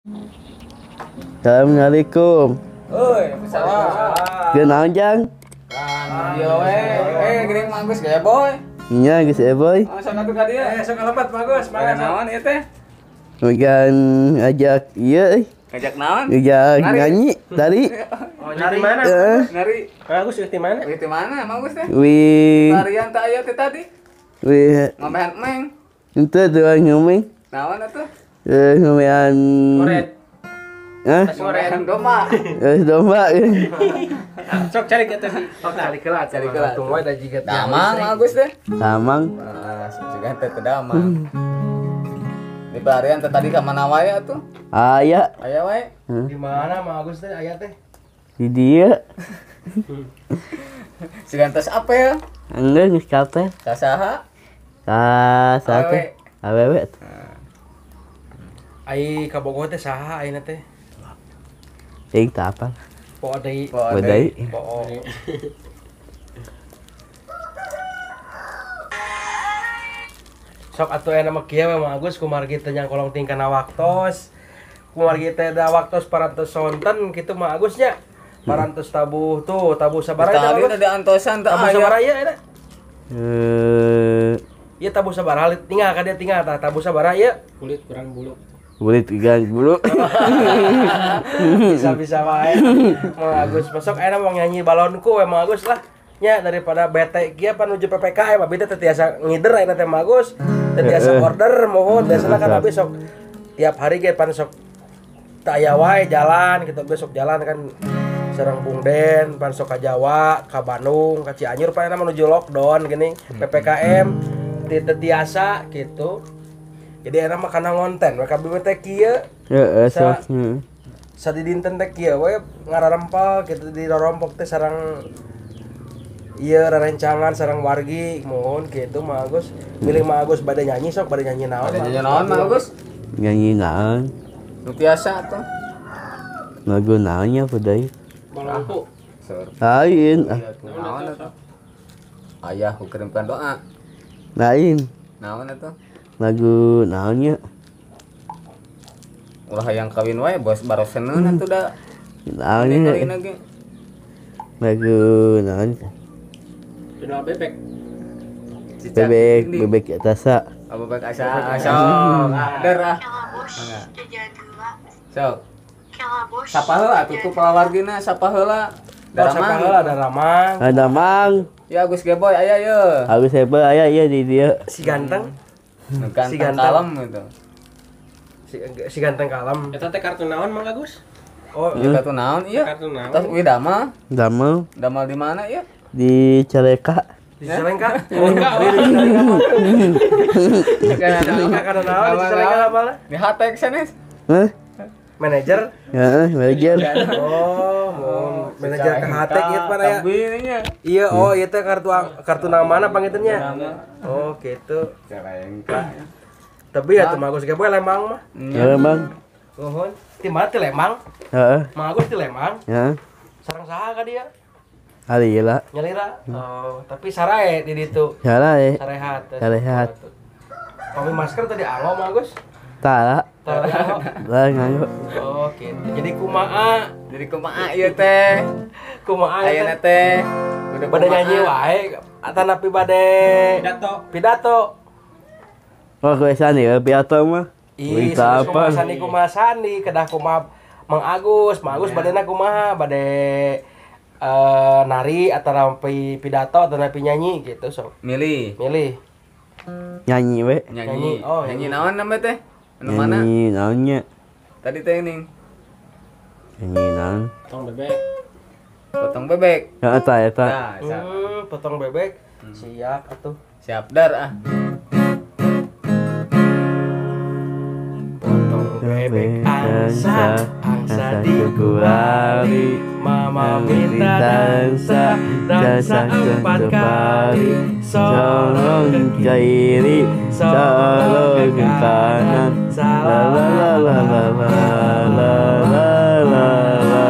Assalamualaikum. Oi, salah. Kenaon jang? Kan ieu we. Geuning Mang Agus gaya boy. Nya geus boy. Oh, sok atuh ka dieu. Sok kalebat Mang Agus, mangga. Naon ieu teh? Bukan ngajak ieu. Ngajak naon? Ngajak nyanyi tadi. Oh, nyari mana? Nari. Mang Agus di mana? Di mana Mang Agus teh? Wih. Tarian teh aya teh tadi. Wih. Ngomehan meng. Henteu tuh ngomeng. Naon atuh? Ngomehan. Ngoret. Hah? Ngorehan domba. Domba. Sok cari ke teh. Sok cari keula, cari keula. Tunggu we da jiga. Damang Mang Agus teh. Damang. Ah, siga teh teu damang. Di barian teh tadi ka mana wae atuh? Aya. Aya wae. Di mana Mang Agus teh aya teh? Di dieu. Siga tos apel. Enggeus geus kapel. Ka saha? Ka saha teh? Awewe. Ai ka Bogor teh saha ayeuna teh? Ting teu apal. Poho deui. Poho deui. Poho. Sok atuh aya mah kieu we Mang Agus kumargi teh nyangkolong ting kana waktos. Kumargi teh da waktos parantos sonten kitu Mang Agus nya. Parantos tabuh tuh, tabuh sabaraha eta. Tadi antosan teh tabuh sabaraha ieu eta? Ieu tabuh sabaraha tinggal ka dia tinggal tah tabuh sabaraha ieu? Kulit kurang bulu. Kulit kurang bulu. Bisa-bisa wae. Mang Agus masuk aya mau nyanyi balonku we Mang Agus lah. Nya daripada bete kieu pan nuju PPKM abi teh tiasa ngider ayeuna teh Mang Agus. Teu tiasa order mohon biasana kan abi sok tiap hari ge pan sok teu aya wae jalan gitu besok jalan kan sareng Bung Den pan sok ka Jawa, ka Bandung, ka Cianjur pan ayeuna menuju lockdown gini PPKM teu tiasa gitu. Jadi enak mah kana ngonten we kabeh teh kieu. Heeh sok. Sadidinten teh kieu we ngararempel kitu di rorompok teh sareng ieu rerencangan sareng wargi mohon kitu Mang Agus. Milih Mang Agus bade nyanyi sok bade nyanyi naon. Bade nyanyi naon Mang Agus? Nyanyi naon? Nu tiasa atuh. Lagu naonnya deui? Balonku. Lain. Naon atuh? Ayah kirimkan doa. Lain. Naon atuh? Lagu naonnya? Ulah hayang kawin wae bos baroseneun atuh da. Naonnya? Lagu naon? Final bebek. Bebek, bebek asa. Oh, bebek asa. Sok, der ah. Sok. Sapa heula atuh tuh palawargina sapa heula? Sapa heula ada Ramang. Ada Mang. Ya Agus Geboy aya ye. Agus Geboy aya ieu di dieu. Si ganteng. Si ganteng kalem gitu. Si ganteng kalem. Eta teh kartu naon Mang Agus? Oh, kartu naon ieu? Kartu naon? Tos wih damel. Damel. Damel di mana ieu? Di Caleka. Di Cicalengka? Enggak. Di Cicalengka karena naon? Di Cicalengka apa? Di Hatek sanes. Hah? Manajer? Heeh, manajer. Oh, manajer ke Hatek ieu pan aya. Iya, oh ieu teh kartu kartu nama pangitunya. Oh, gitu. Cicalengka. Tapi ya tuh Mang Agus Geboy Lembang mah. Lembang. Nuhun. Di mana ti Lembang? Heeh. Mang Agus di Lembang. Heeh. Sareng saha ka dia? Alila. Nyalira. Oh, tapi sarae di ditu. Sarae. Sarehat. Sarehat. Pami masker tadi anggo Mang Agus? Tara. Tara. Tara nganggo. Oh, gitu. Jadi kumaha? Jadi kumaha ieu teh? Kumaha ayeuna teh? Udah bade nyanyi wae atanapi bade pidato. Pidato. Oh, kowe sani pidato mah. Ih, kumaha sani kumaha sani kedah kumaha Mang Agus, Mang Agus badena kumaha? Bade nari atau pidato atau napi nyanyi gitu sok. Milih. Milih. Nyanyi we. Nyanyi. Oh, nyanyi naon namanya teh? Anu mana? Nyanyi naonnya? Tadi teh ning. Nyanyi naon? Potong bebek. Potong bebek. Heeh, eta eta. Nah, potong bebek. Siap atuh. Siap dar ah. Potong bebek angsa, angsa di kuali. Mama minta dansa, dansa 4 kali. Sorong ke kiri, sorong ke kanan. La la la la la la la la la.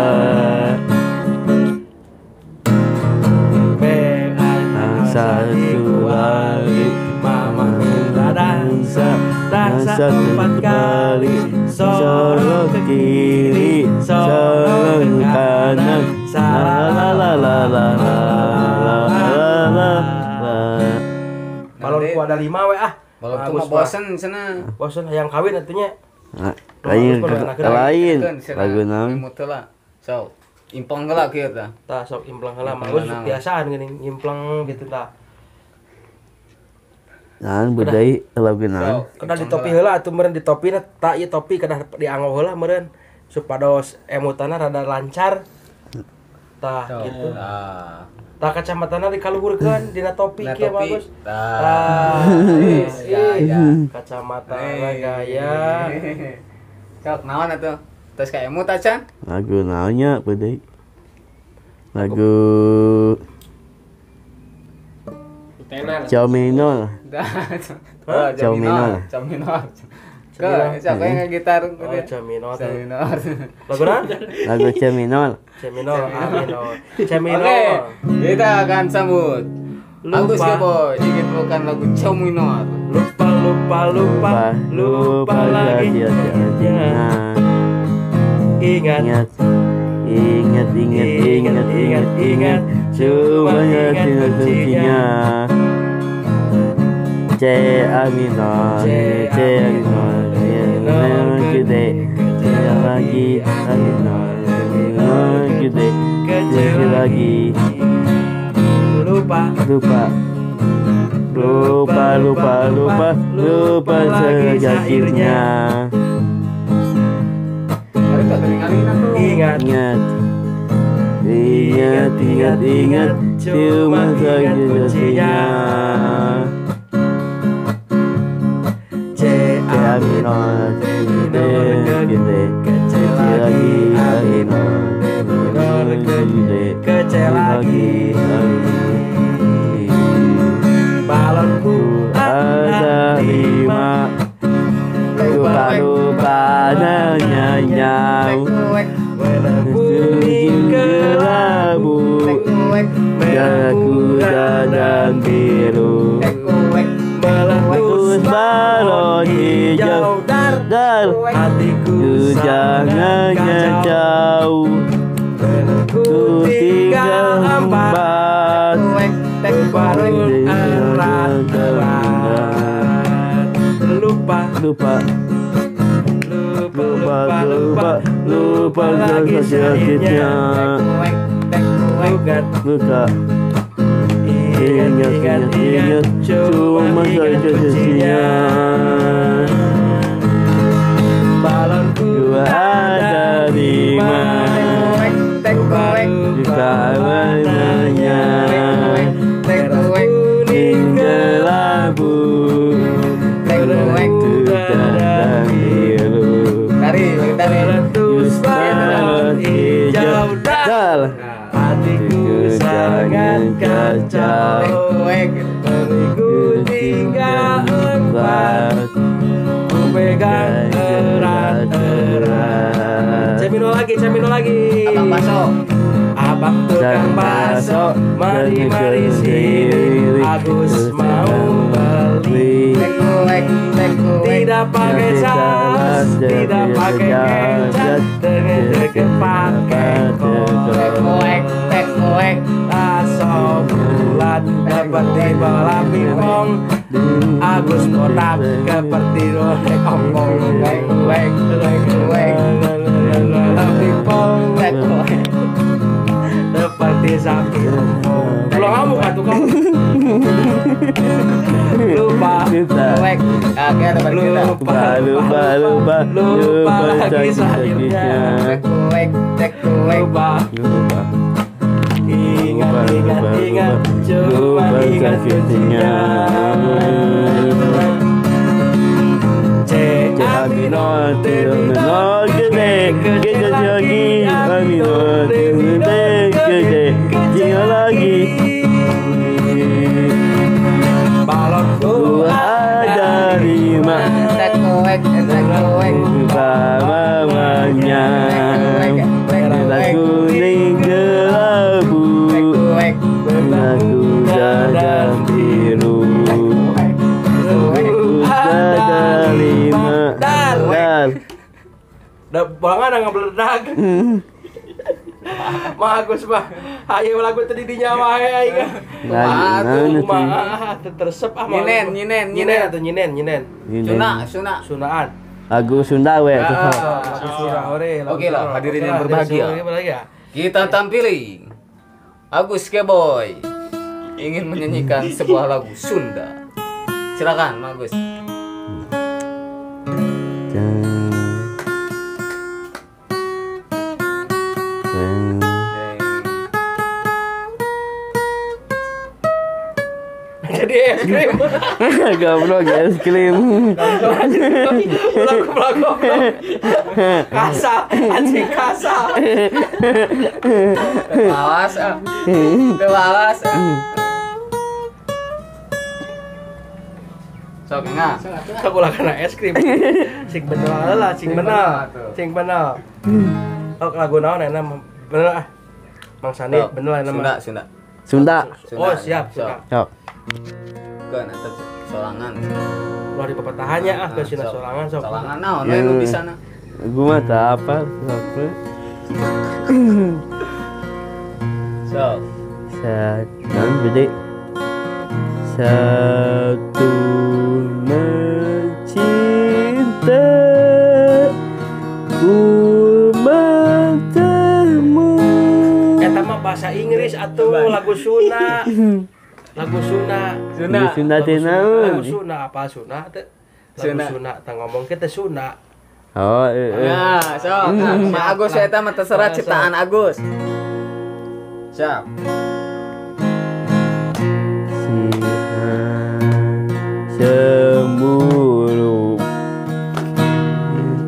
Angsa di kuali, mama minta dansa, dansa dansa 4 kali. Sorong ke kiri, sono ke kanan, la la la la la la la la. Balonku ada 5 we ah. Balonku mah bosen cenah. Bosen hayang kawin atunya. Lain lain lagu naon? So, implang heula kieu tah. Tah sok implang heula mah geus biasaan geuning ngimplang gitu tah. Naon budai lagu naon? Kedah di topi heula atuh meureun di topina tah ieu topi kedah dianggo heula meureun supados emutana rada lancar. Tah gitu. Tah kacamatana dikaluhurkeun dina topi kieu bagus. Tah. Kacamata gaya. Sok naon atuh? Tos ka emut acan? Lagu naonnya budai? Lagu Cominol. Cominol. Cominol. Ke siapa yang gitar? Oh, Cominol. Lagu naon? Lagu Cominol. Cominol, Aminol. Cominol. Oke, kita akan sambut. Agus Kebo ingin bukan lagu Cominol. Lupa lupa lupa lupa lagi. Ingat ingat ingat ingat ingat ingat cuma ingat kuncinya. C A minor, C A minor, C minor gede, C lagi A minor, C minor gede, C lagi. Lupa lupa lupa lupa lupa lupa sejatinya. Ingat ingat ingat ingat ingat cuma ingat kuncinya. C A minor, C minor gede, C lagi A minor, C minor gede, C lagi. Balonku ada 5. Lupa lupa nanya kuning kelabu, merah kuda dan biru, meletus balon hijau dar, hatiku jangan jauh, ku tinggal 4, balon erat erat. Lupa lupa lupa lupa lupa lagi sakitnya. Luka ingat ingat ingat cuma saja kuncinya. Balonku ada 5, lupa warnanya kuning kelabu, kuda dan biru, meletus balon hijau dar, hatiku sangat kacau, ku tinggal 4, ku pegang erat erat. Cemino lagi, cemino lagi. Abang baso, abang tukang baso, mari mari sini, Agus mau beli. Tidak pakai saus, tidak pakai kecap, dengan pakai korek. Aso bulat seperti bola pingpong, Agus botak seperti roda ompong. Bola pingpong seperti sapi ompong. Kalau kamu kan tukang lupa lupa lupa lupa lupa lagi syairnya. Lupa lupa ingat ingat ingat cuma ingat kuncinya. C A minor, C minor gede, gede lagi, A minor, C minor gede, kecil lagi. Balonku ada 5, mamanya merah kuning kelabu, merah kuda dan biru, ada 5 dar. Da bolangan ngabeledag. Mang Agus mah hayu lagu tadi di nyawa wae aing. Kumaha tuh teresep ah. Nyinen nyinen nyinen atuh nyinen nyinen. Suna Sunaan. Lagu Sunda we tuh. Lagu Sunda ore. Oke lah hadirin yang berbahagia. Kita tampilin Agus Keboy ingin menyanyikan sebuah lagu Sunda. Silakan Mang Agus. Jadi es krim. Goblok es krim. Goblok. Kasa, anjing kasa. Awas ah. Awas ah. Sok enggak? Sok ulah kana es krim. Sing bener lah, sing bener. Sing bener. Sok lagu naon enak bener ah. Mang Sani bener lah Sunda, Sunda. Sunda. Oh, siap, Sunda. Sok. Keun atuh sorangan. Ulah di pepatahannya ah ke sina sorangan sok. Sorangan naon we nu bisa na. Gua mah teu apa apa. Sok. Satu gede. Satu mencinta ku bertemu. Eta mah bahasa Inggris atuh lagu Sunda. Lagu Sunda. Sunda. Sunda teh naon? Lagu Sunda apa Sunda teh? Lagu Sunda tah ngomong kita Sunda. Oh, heeh. Ya, sok. Mang Agus eta mah terserah ciptaan Agus. Siap. Cemburu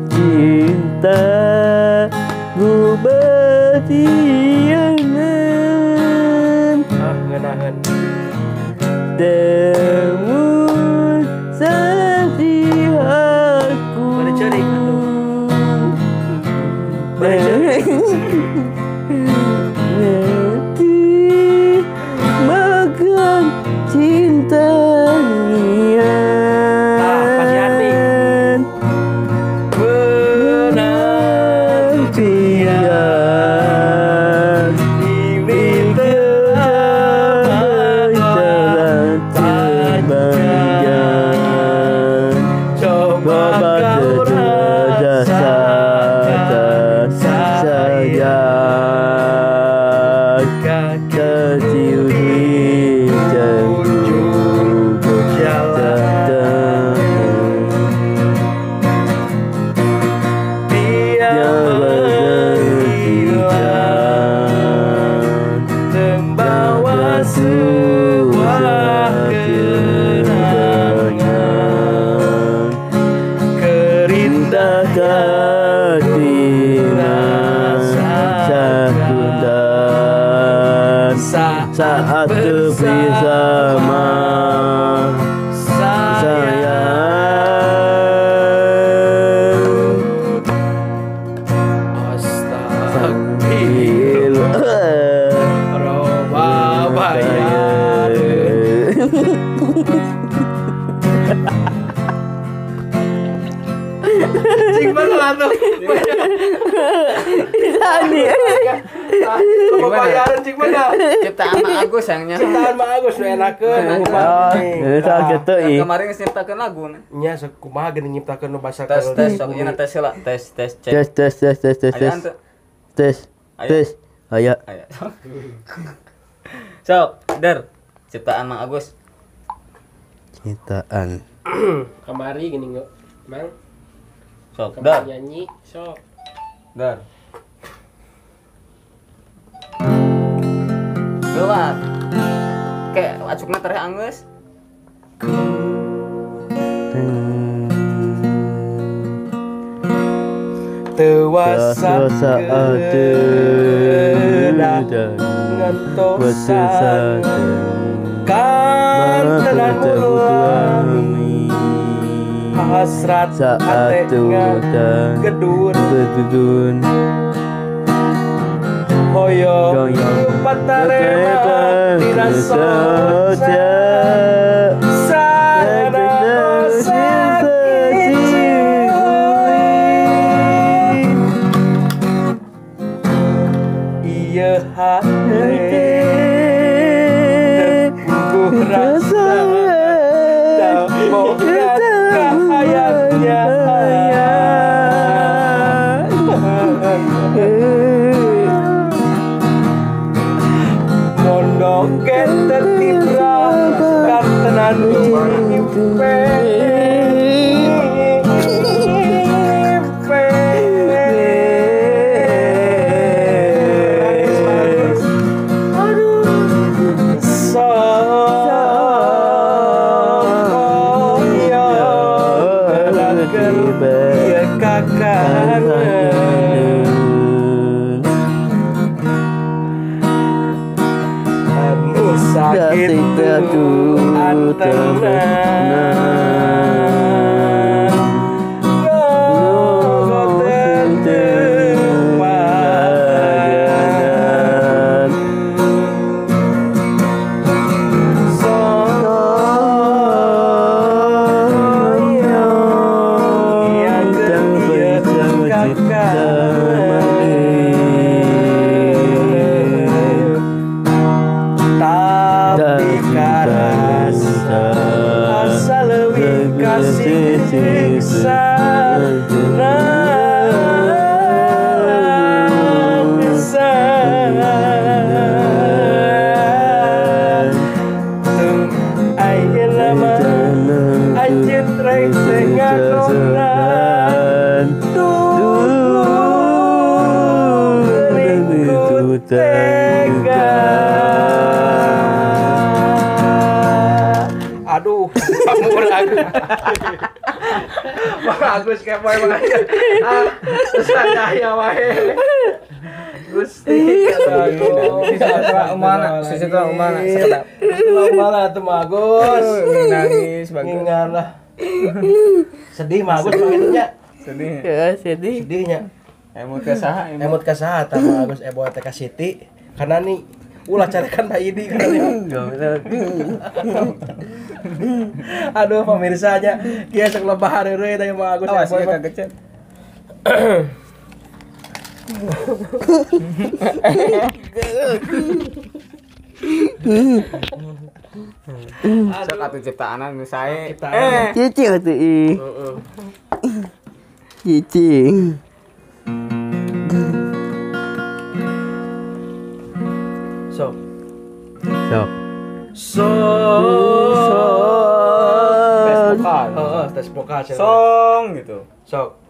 cinta ku bertiangan. Ah, ngeunaheun. Temu sedih aku. Bari ceurik atuh. Bari ceurik. Nanti makan cinta. Ah, pasihan nih. Penantian ini telah terbayang. Coba kau rasakan sayang kecil di ujung jalan. Dia menghilang membawa sebuah kenangan. Kerindahan saat bersama sayang. Astagfirullah roba bayar. Cing mana atuh? Sani. Coba bayaran cing mana? Ciptaan Mang Agus sayangnya. Ciptaan Mang Agus nu enakeun. Oh, eta kitu ih. Kemarin geus nyiptakeun lagu. Nya kumaha geuning nyiptakeun nu basa tes tes sok ieu tes heula tes tes cek. Tes tes tes tes tes tes. Tes tes. Aya. Aya. Sok, Der. Ciptaan Mang Agus. Ciptaan. Kamari gini enggak, Mang. Sok, Der. Nyanyi, sok. Der. Gelap. Kayak acukna tereh anggeus. Tewasa ngentosan kan tenan ulami hasrat saat gedun bedudun hoyo patarema tina soca sana sakit. hate teu rasa boga kahayangnya mondok ketibra kartenan impe Aduh, Agus kepo emang aja. Ah, saya wae. Gusti umana, sisitra umana sekedap. Umana tuh Agus. Nangis bagus. Ngingan lah. Sedih mah Agus mah nya. Sedih. Ya, sedih. Sedihnya. Emot ka saha? Emot ka saha tah Agus eboy teh ka Siti. Karena nih ulah carikan Pak Idi karena nih. Aduh pemirsa aja, kieu sok lebah hareureuy da mah Agus. Awas ieu kagecet. Sok atuh ciptaanan nu sae. Cicing atuh ih. Heeh. Cicing. Sok. Sok. Sok. Tes vokal. Heeh, tes vokal. Song gitu. Sok.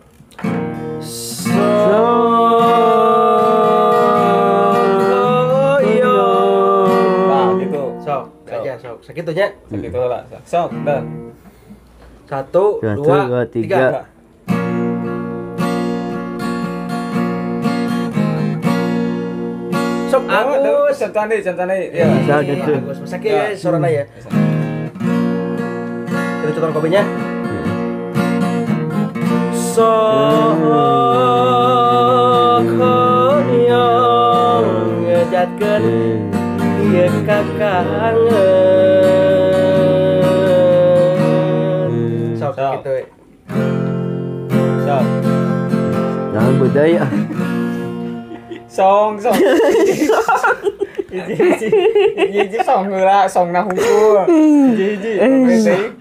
Yo. Nah, gitu. Sok, aja sok. Segitunya. Segitu lah. Sok, dah. 1 2 3. Sok Agus, contohnya, ya. Bisa gitu. Agus, masa kieu sorana ya. Kita contoh kopinya. Sok hoyong ngejatkeun ieu kakangen. Sok kitu we. Sok. Jangan budaya. Song song. Hiji hiji song heula, song na hungkul. Hiji hiji.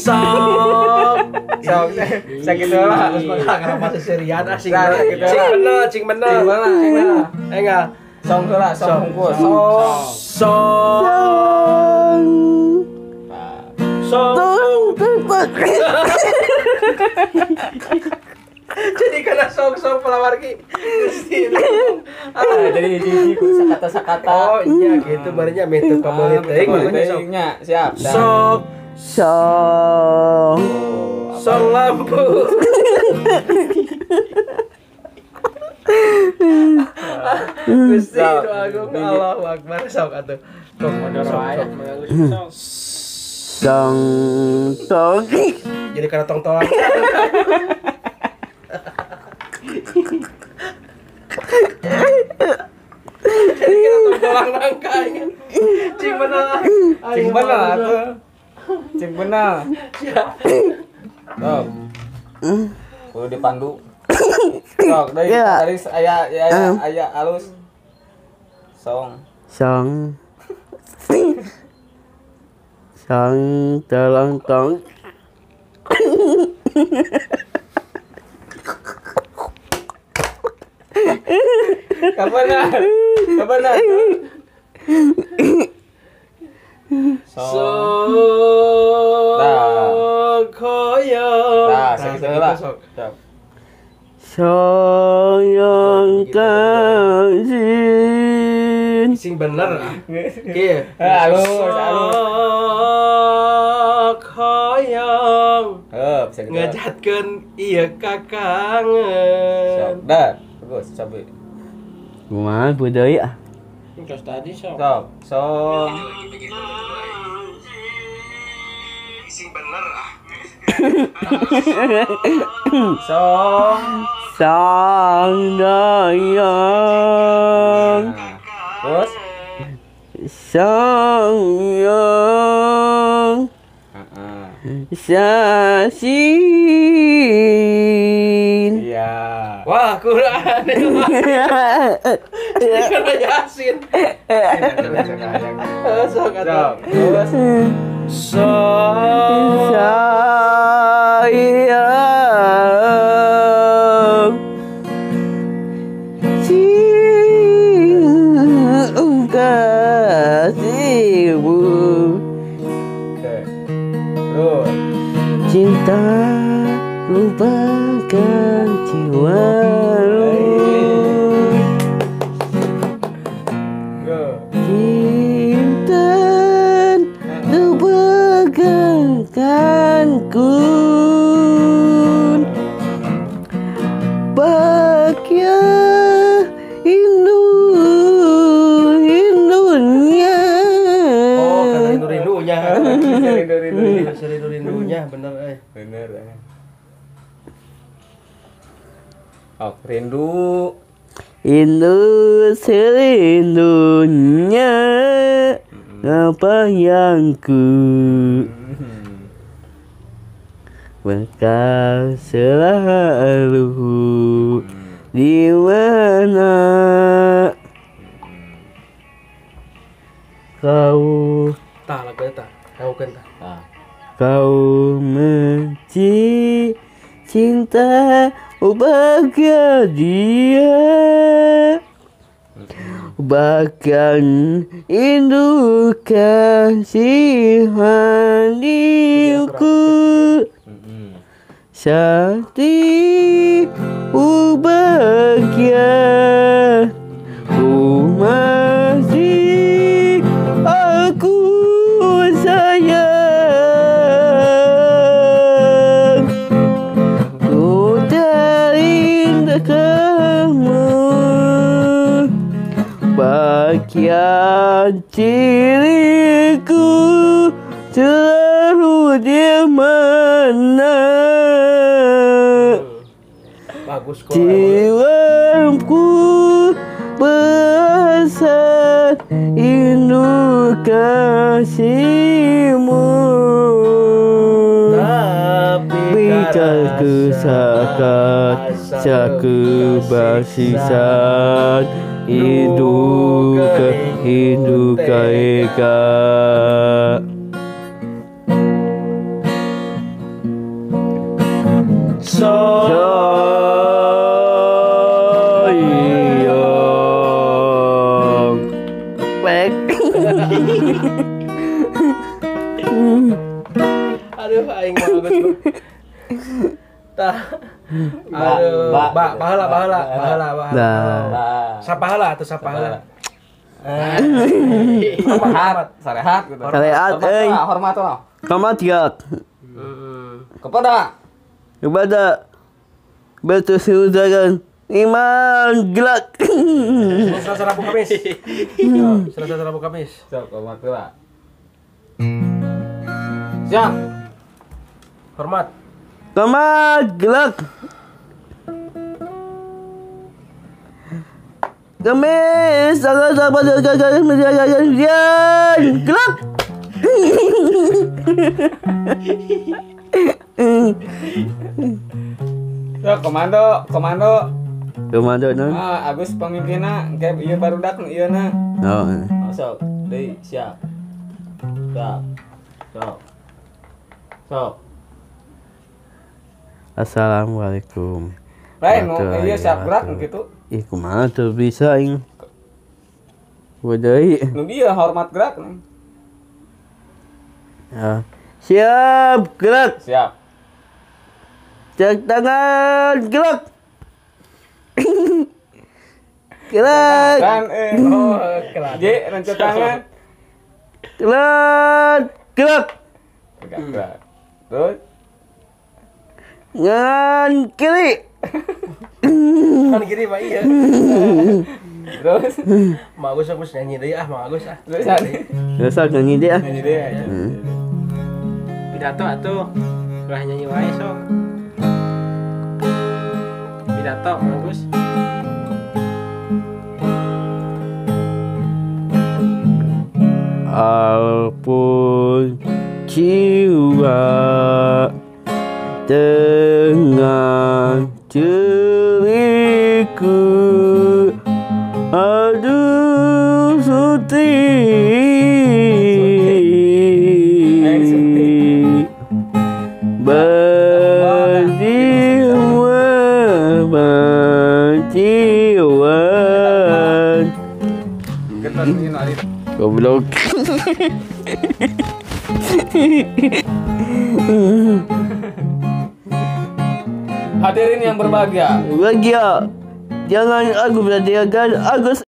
Song. Song sakitu lah. Terus mah kenapa seserian asing. Cing bener, cing bener. Cing bener. Enggak. Song heula, song hungkul. Song. Song. Song. Jadi karena song-song pelawarki. Jadi hiji-hiji ku sakata-sakata. Oh iya gitu barunya meh teu pameuli teuing makanya sok. Nya, siap. Sok song song lampu. Gusti Agung Allahu Akbar sok atuh. Sok sok. Song tong. Jadi karena tong-tong. Jadi kita tong-tong nangka ini. Cing bener. Cing bener atuh. Cing bener. Sok. Kudu dipandu. Sok, deui tadi aya aya aya alus. Song. Song. Song tolong tong. Kapan lah? Kapan lah? Song. Koyong. Nah, segitu lah. Sayang kasih. Sing bener ah. Kieu. Halus, halus. Koyong. Heuh, bisa gitu. Ngejatkeun ieu kakangen. Sok, dah. Bagus, cabe. Kumaha budaya ah. Terus tadi sok. Sok, song. Sing bener ah. Song. Sang dayang. Terus sang yang sasin. Iya. Wah, Quran. Karena Yasin. Sok atuh. Terus sayang kasihmu. Oke. Terus cinta lupakan jiwamu. Cinta lupakan kanku. Bahagia rindu-rindunya. Oh, karena rindu-rindunya. Rindu-rindunya, rindu-rindunya, bener eh. Bener eh. Oh, rindu. Rindu serindunya apa yang ku bakal selalu di mana kau tah lagu eta kau kan tah kau mencinta bahagia dia bahkan indu kasihan diriku sati bahagia ku masih aku sayang ku terindah kamu bahagia diriku selalu di mana bagus kok. Jiwaku besar indu kasihmu tapi kesakat sakebasisan indu ke indu kaeka. Sayang pek. Aduh aing mah bagus. Tah. Aduh, ba bahala bahala bahala bahala. Sapahala atuh sapahala. Hormat, sarehat gitu. Sarehat euy. Hormat lah. Kamatyat. Kepada bertusudakan iman gelak. Selasa Rabu Kamis. Selasa Rabu Kamis. Sok hormat lah. Siap. Hormat. Hormat gelak. Kamis tanggal 8 gelak. Yo, komando, komando. Komando naon? Ah, Agus pemimpinna, engke ieu barudak nu ieu na. Oh. Sok, deui siap. Siap. Sok. Sok. Assalamualaikum. Lain nu ieu siap gerak nu kitu. Ih, kumaha tuh bisa aing. Deui. Nu bieu hormat gerak. Ya. Siap gerak. Siap. Cek tangan gerak. Gerak. Kan oh, J rencat tangan. Gerak. Gerak. Gerak. Terus ngan kiri. Kan kiri Pak iya. Terus Mang Agus aku nyanyi deui ah, Mang Agus ah. Terus nyanyi deui ah. Nyanyi deui aja. Pidato atuh. Ulah nyanyi wae sok. Pidato Mang Agus. Alpun jiwa dengan ceriku, aduh suti, berjiwa berjiwa. Goblok. Hadirin yang berbahagia. Bahagia. Jangan aku berhati-hati Agus.